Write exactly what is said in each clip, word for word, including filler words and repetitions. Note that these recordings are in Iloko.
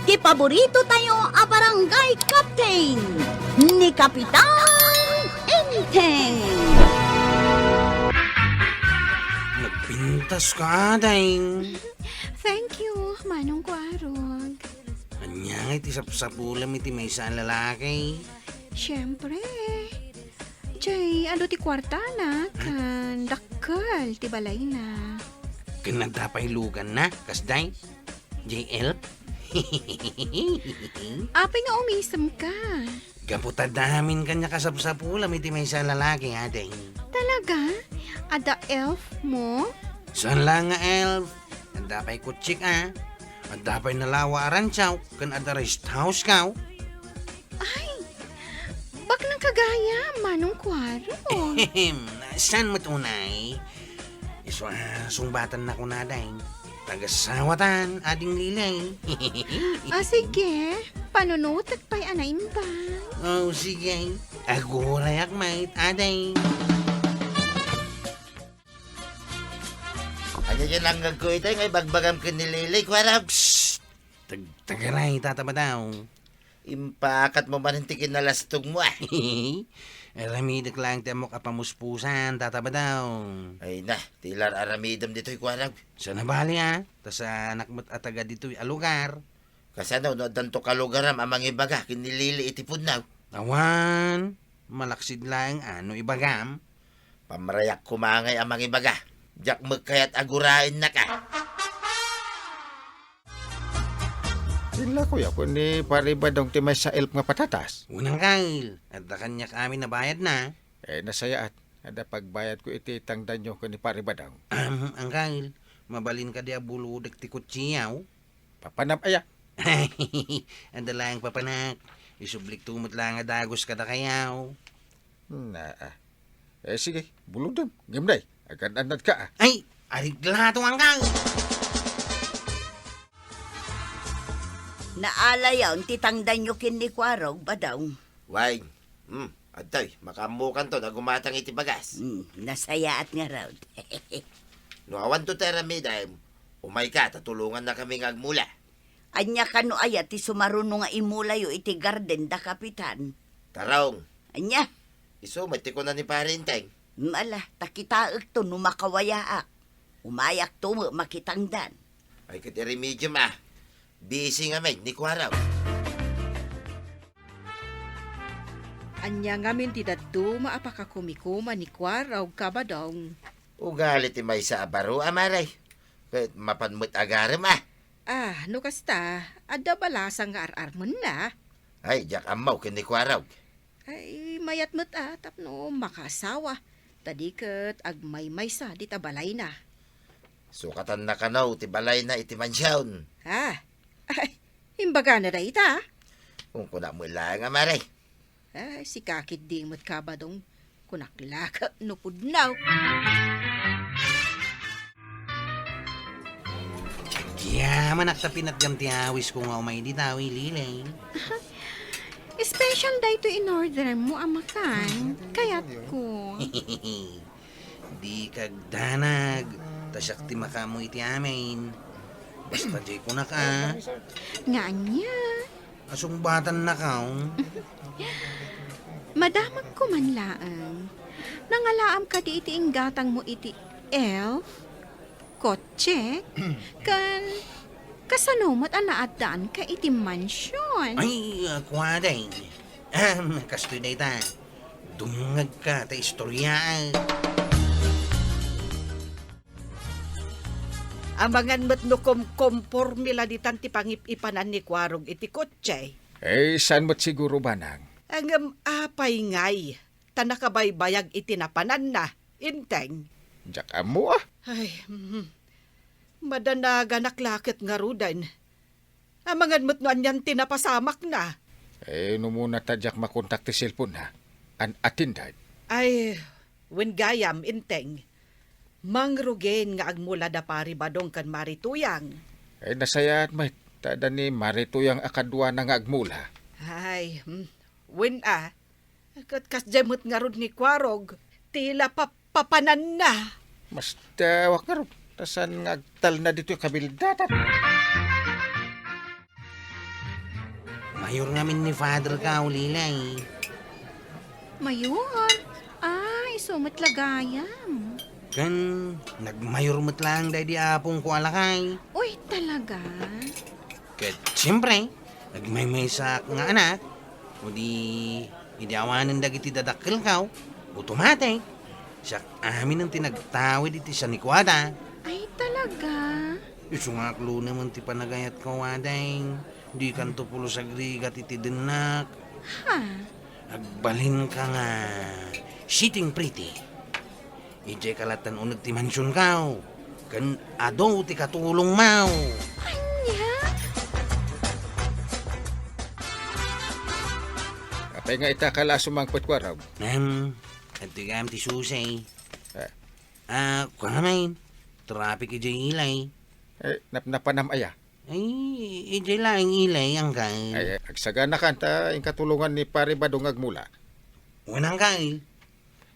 Ti paborito tayo a barangay captain, ni Kapitan Enteng. Nagpintas ka, Deng. Thank you, Manong Kuarog. Ania nga iti sapsapulem iti maysa a lalaki? Siyempre. Jay, adu ti kuartana, kan dakkel ti balayna. Ken adda pay luganna, kasdiay? Jay elf? Apay nga umisem ka? Gapu ta adda amin kaniak a sapsapulem iti maysa a lalaki, Deng. Talaga? Adda elf mo? Saan laeng nga elf? Adda pay kotsek, a. Adda pay nalawa a rancho, ken adda rest house ka. Ay, baknang kagayam, Manong Kuarog. Ahem, saan met unay? Isu a sungbatannak kunada, eh. Tagasawatan, Ading Lilay. Ah, sige. Panunotek pay a naimbag. Oh, sige. Agurayak met, Ading. Ania ti nangngegko itay nga ibagbagam ken ni Lilay, Kuarog? Psst! Tagtagaray, Tata Badaw. Impakatmo manen ti kinalastogmo, a. Aramidek laeng ti ammok a pamuspusan, Tata Badaw. Ay na, ti la ar-aramidem ditoy, Kuarog. Saan a bali, a. Ta saanak met a taga ditoy a lugar. Kasano no addanto kalugaram a mangibaga ken ni Lilay iti pudno? Awan, malaksid laeng a no ibagam. Pamrayak koma ngay a mangibaga. Diak met kayat a guraennak, a. Illakoyak ken ni Pari Badong ti maysa elf nga patatas. Wen, Angkel, adda kaniak amin a bayadna. Eh, nasayaat. Adda pagbayadko iti tangdanyo ken ni Pari Badong. Ahem, Angkel, mabalin kadi a bulodek ti kutsiaw? Papanam aya? Adda laeng papanak. Isublikto met laeng a dagus kadakayo. Naa. Eh, sige, bulodem. Ngem nay, agad-annadka, a. Ay, ariglato, Angkel! Naalayan ti tangdanyo ken ni Kuarog, Badong. Way, hmm, adtoy, makaammokanto a gumatang iti bagas. Hmm, nasayaat ngarud. No awanto ti aramidem, umayka ta tulongannakami nga agmula. Ania kano aya ti sumaruno nga imulayo iti garden da Kapitan? Tarong. Ania? Isu met ti kuna ni Pari Enteng. Ala, ta kitaekto no makawayaak. Umayakto met makitangdan. Ay, ket iremediem, a. Busy ngamin ni Kuarog. Ania ngamin ti dadduma a pakakumikuma ni Kuarog, Kabadong? Ugali ti maysa a baro, a, Mare. Ket mapan met agarem, a. Ah, no kasta, adda balasang nga ar-armenna. Ay, diak ammo ken ni Kuarog. Ay, mayat met, a, tapno makaasawa. Ta di ket agmaymaysa dita balayna. Sukatanna kano ti balayna iti mansion. Ah, ay, imbagana dayta? Kunkuna met laeng a, Mare. Ay, sika ketdi met, Kabadong. Kunak la ket no pudno. Agyamanak ta pinatgam ti awisko nga umay dita, a, Lilay. Special daytoy in-order mo a makan. Kayatko. Dika agdanag, ta siak ti makaammo iti amin. Basta jay kunak, a. Nga ania? Asungbatannaka, o. Madamagko man laeng. Nangalaam kadi iti inggatangmo iti elf, kotse, ken kasano met a naaddaanka iti mansion? Ay, a, kuaday. Ahem, kastoy dayta. Dumngegka ta istoryaak. Amangan met no komkomporme la ditan ti pangip-ipanan ni Kuarog iti kotse. Eh, saan met siguro, Banang? Ngem apay ngay, ta nakabaybayag iti napananna, Enteng? Diak ammo, a. Ay, mhm. Madanaganak la ket ngaruden. Amangan met no anian ti napasamakna. Eh, no muna ta diak makontak ti cellphone-na. An attended. Ay, wen gayam, Enteng. Mangrugen nga agmula da Pari Badong ken Mari Tuyang. Eh, nasayaat met, ta adda ni Mari Tuyang a kaduana nga agmula. Ay, hmm. Wen a, ket kasdiay met ngarud ni Kuarog, ti la pap-, papananna. Mastawak ngarud, ta saan nga agtalna ditoy kabildatan. Mayor ngamin ni Father Kao, Lilay. Mayor? Ah, isu met la gayam. Ken nagmayor met laeng daydi apongko a lakay. Uy, talaga? Ket siempre, nagmaymaysaak nga anak, o di, idi awanen dagiti dadakkelko, automatic, siak aminen ti nagtawid iti sanikuada. Ay, talaga? Isu nga aklonen ti panagayatko, Wadeng. Dikanto pulos agrigat iti dennak. Ha? Agbalinka nga sitting pretty. Idiay kalatan uneg ti mansionko, ken adu ti katulongmo. Ania? Apay nga ita kala a sumangpet, Kuarog? Ngem, adtoy gayam ti susi. Eh. Ah, kuan, traffic idiay Ilay. Eh, napnapanam aya? Ay, idiay laeng Ilay, Angkel. Ay, agsaganakan ta inka tulongan ni Pare Badong agmula. Wen, Angkel.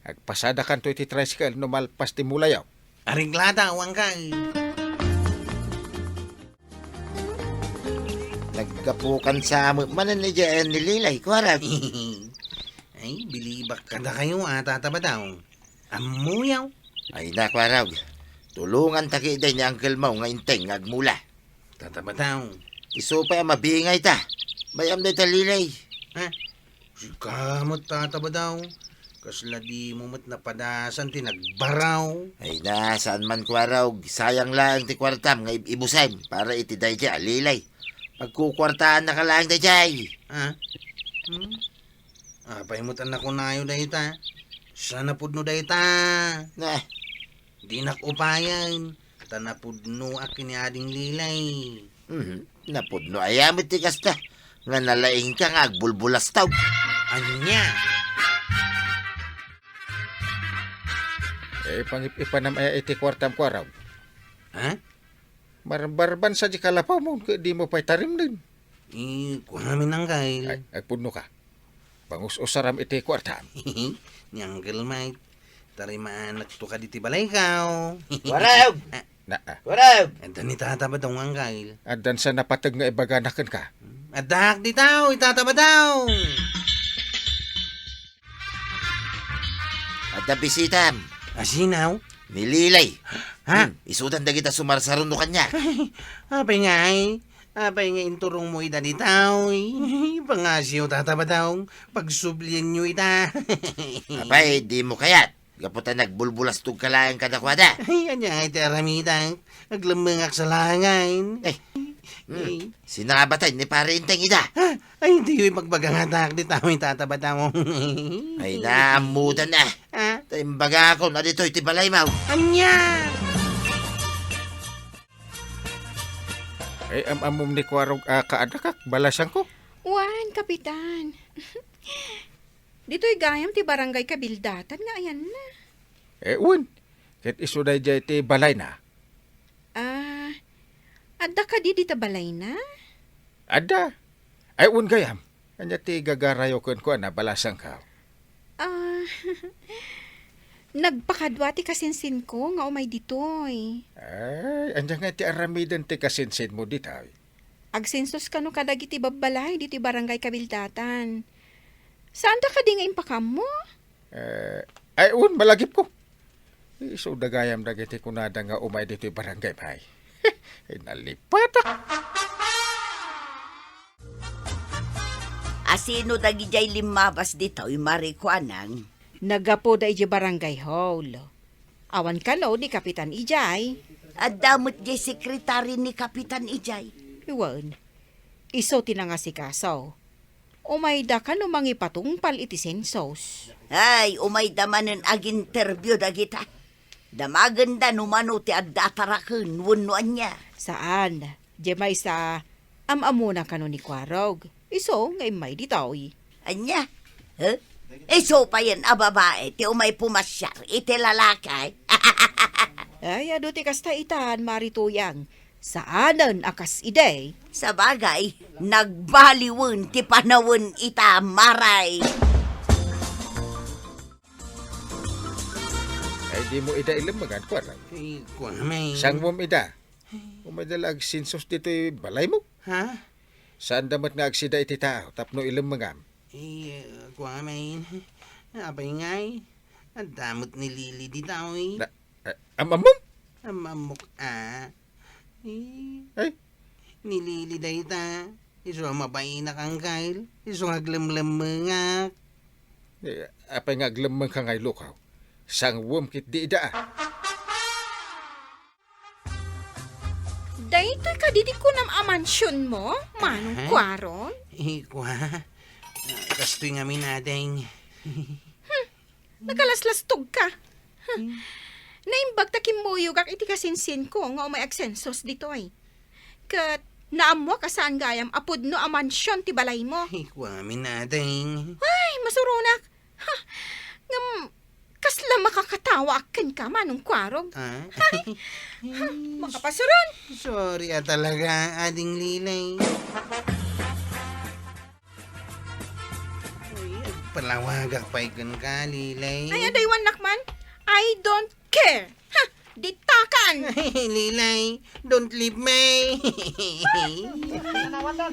Agpasadakanto iti tricycle no malpas ti mulayo. Areglada, Angkel. Naggapukan sa met manen idiay ni Lilay, Kuarog. Ay, bilibak kadakayo, a, Tata Badong. Ammoyo. Ay na, Kuarog. Tulonganta ketdi ni Angkelmo nga Enteng nga agmula. Tata Badong. Isu pay a mabingayta. Bay-am dayta, Lilay. Ha? Sika met, Tata Badong. Kasla dimo met napadasan ti nagbaraw. Ay na, saan man, Kuarog. Sayang laeng ti kuartam nga ib-ibusem para iti daydiay a Lilay. Pagkukuartaannaka laeng daydiay. Ha? Hmm? Apay met a nakunayo dayta? Sa napudno dayta? Nah. Dinak upayen, ta napudnoak ken ni Ading Lilay. Mhm. Napudno aya met ti kasta, nga nalaingka nga agbulbulastog. Ania? Eh, pangip-ipanam aya iti kuartam, Kuarog? Ha? Marbarban sa di kalapawmo, ket dimo pay tarimnen. Eh, kuanami, Angkel. Ay, agpudno ka. Pangus-usaram iti kuartam. Ni Angkel Mike, tarimaanakto kadi ti balayko. Kuarog! Ah. Na, ah. Kuarog! Adda ni Tata Badong, Angkel. Addan sa napateg nga ibagana kenka. Addaak ditaw, Tata Badong! Adda bisitam. A, sino? Ni Lilay. Ha? Hmm, isudan dagita sumarsaruno kaniak. Apay nga, ay? Apay nga inturongmo ida ditaw? Pangasiw, Tata Badong. Pagsublienyo ita. Apay, dimo kayat? Gapu ta nagbulbulastog ka laeng kadakuada. Ay, ania ngay ti aramidak? Aglemmengak sa langayen. Eh, hmm, eh. Sinabatay ni Pare Enteng ida. Ha? Ay, diyo ipagbaga nga adak ditaw, Tata Badong. Ay, naammodan a. Ha? Ta imbagakon a ditoy ti balaymo. Ania? Ay, am-ammom ni Kuarog a kaadakak, balasangko? Wen, Kapitan. Ditoy gayam ti barangay kabildatan nga ayanna. Eh, wen. Ket isu daydiay ti balayna. Ah, adda kadi dita balayna? Adda. Ay, wen gayam. Ania ti gagarayo kenkuana, balasangko? Ah, nagpakadua ti kasinsinko nga umay ditoy. Ay, ania nga ti aramiden ti kasinsinmo ditoy? Agsensos kano kadagiti babbalay ditoy barangay kabildatan. Saanda kadi nga impakaammo? Eh, ay, un, malagipko. Isu da gayam dagiti kunada nga umay ditoy barangay, bay. Ay, nalipatak. Asino dagidiay limmabas ditoy, Mari Kuanang? Naggapuda idiay barangay hall. Awan kano ni Kapitan idiay? Adda met diay sekretari ni Kapitan idiay. Wen, isu ti nangasikaso. Umayda kano mangipatungpal iti sensus? Ay, umayda manen aginterview dagita. Damagenda no mano ti adda ataraken wenno ania. Saan. Diay maysa, am-ammona kano ni Kuarog. Isu nga immay ditoy. Ania? Huh? Isu payen a babae ti umay pumasiar iti lalaki? Ay, adu ti kasta itan, Mari Tuyang. Saanen a kas idi. Sabagay, nagbaliwen ti panawen ita, Maray. Ay, dimo ida ilemmegan, Kuarog. Ay, kuan, may. Sangmom ida. Umayda la agsensus ditoy balaymo. Ha? Saanda met nga agsida iti tao tapno ilemmengam. Eh, kuamin, apay ngay? Adda met ni Lily ditoy. Na, eh, am-ammom? Am-ammok, a. Eh, Ay? Ni Lily dayta. Isu a mabainak, Angkel. Isu nga aglemlemmengak. Eh, apay nga aglemmengka ngay, Lukaw? Sangwem ketdi ida, a. Daytoy kadi ti kunam a mansionmo, Manong Aha. Kuarog? Eh, kua. Ah, kastoy ngamin, ading. Hmm, nakalaslastogka. Huh. Hmm. Naimbag ta kimmuyogak iti kasinsinko nga umay agsensus ditoy. Ket naammoak a saan gayam a pudno a mansion ti balaymo. Ay, kuamin, ading. Ay, masuronak. Ha, ngem, kasla makakatawaak kenka, Manong Kuarog. Ah? Ay, ha, makapasuron. Sorry a talaga, Ading Lily. Ay, agpalawagak pay kenka, Lily. Ay, adaywannak man. I don't care. Ha, ditakan. Lily, don't leave me.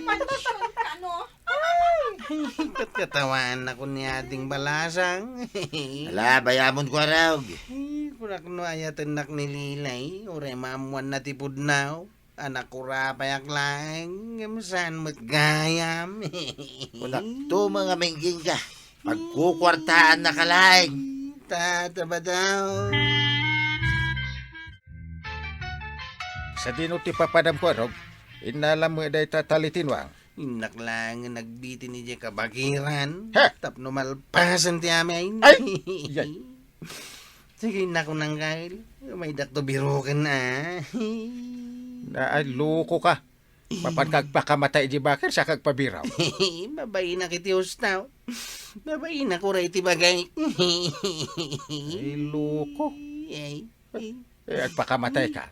Mansion ka, no? Ay, katkatawaannakon ni Ading Balasang. Ala, bayamon, Kuarog. Ay, kunak no ayatennak ni Lily, uray maammuanna ti pudno. Anak, urapayak laeng, ngem saan met gayam. Kunakto, nga menggenka. Pagkukuartaannaka laeng. Tata ba daw? Sadino ti papadam, Kuarog? Innalam met dayta talitinwang. Innak laeng nga nagbitin idiay kabagiran. Ha? Tapno malpasen ti amin. Ay! Yan. Sige, naku, Angkel. Maydakto biroken, a. Naay, loko ka. Mapanka agpakamatay iti bakir, saka agpabiraw. Mabainak iti husto. Mabainak uray iti bagik. Ay, loko. Ay, ay. Eh, agpakamatay ka.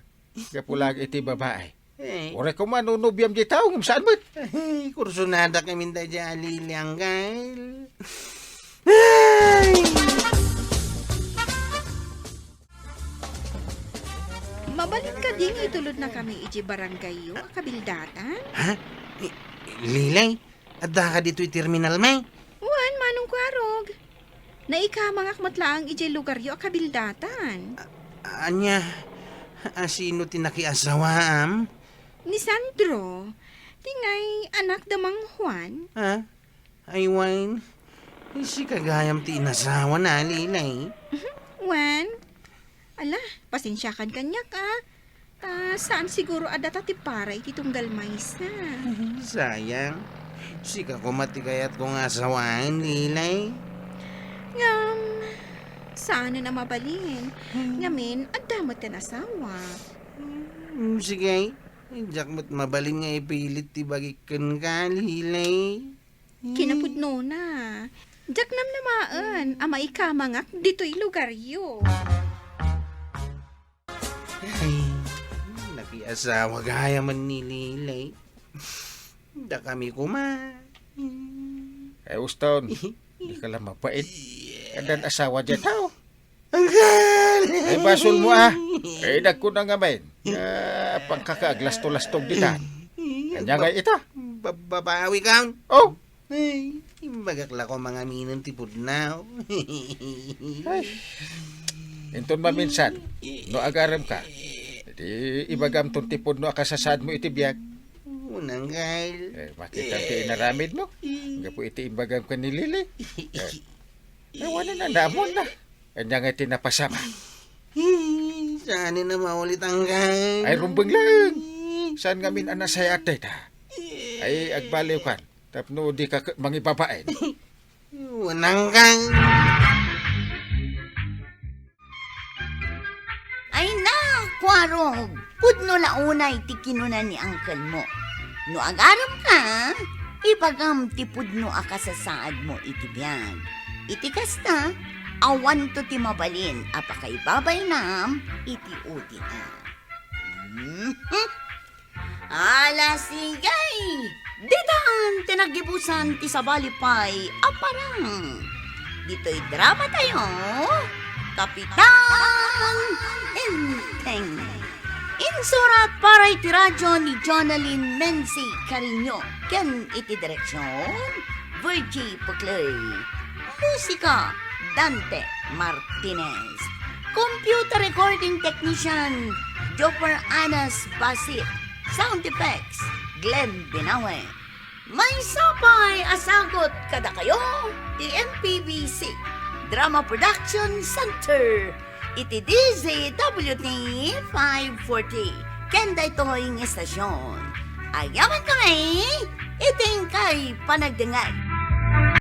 Gapu lang iti babae. Eh. Uray koma no nobiam di tao, ngem saan met? Ay, kursonadak amin daydiay a Lily, Angkel. Ay! Mabalin kadi nga itulodnakami idiay barangayyo a kabildatan? Ha? Eh, Lily? Addaka ditoy terminal, may? Wen, Manong Kuarog. Naikamangak met laeng idiay lugaryo a kabildatan. A-, ania, a, sino ti nakiasawaam? Ni Sandro. Ti ngay anak da Mang Juan. Ha? Ay, wen. Sika gayam ti inasawana, Lily. Wen. Ala, pasensiakan kaniak, a. Ta saan siguro a data ti para iti tunggal maysa. Sayang. Sika koma ti kayatko nga asawaen, Lily. Ngem, saanen a mabalin. Hmm. Ngamin, adda met ti asawa. Hmm, sige. Diak met mabalin nga ipilit ti bagik kenka, Lily. Kinapudnona, diak namnamaen a maikamangak ditoy lugaryo. Ay, nakiasawa gayam ni Lily. Dakami koma. Eh, Uston, di ka lang mapait. Addan asawa diay tao. Angkel! Ay, basolmo, a. Ay, dagko na ngamin. Ah, pangkaka aglasto-lastog ditan. Ania ngay ita? Ba-, babawi ka? Oh! Ay, imbagak la koma ngaminen ti pudno. Ay. Inton maminsan, no agarem ka, di ibagam ton ti pudno a kasasaadmo iti biag. Unang, Angkel. Eh, makita ti inaramidmo. Gapu iti imbagam ken ni Lily. Eh, Ay, wala na, namon na. Ania nga iti napasama? Saan na maulit, Angkel? Ay, rumbeng lang. Saan ngamin a nasayaat dayta? Ay, agbaliw kan. Tapno di ka k-, mangibabain. Unang, Angkel. Ay na, Kuarog, pudno la unay ti kinuna ni angkelmo. No agaremka, ibagam ti pudno a kasasaadmo iti biag. Iti kasta, awanto ti mabalin a pakaibabainam iti udiam. Mhm. Alas siyete, ditan ti naggibusan ti sabali pay a parang. Ditoy drama tayo, Kapitan Enteng. Insurat para iti radio ni Jonalyn Menzi Cariño ken iti direksion, Virgie Puclay. Musika, Dante Martinez. Computer recording technician, Jopper Anas Basit. Sound effects, Glenn Binawe. Maysa pay a sagut kadakayo ti M P B C Drama Production Center iti D Z W T five forty ken daytoy nga estasion. Agyamankami iti inkay panagdengngeg.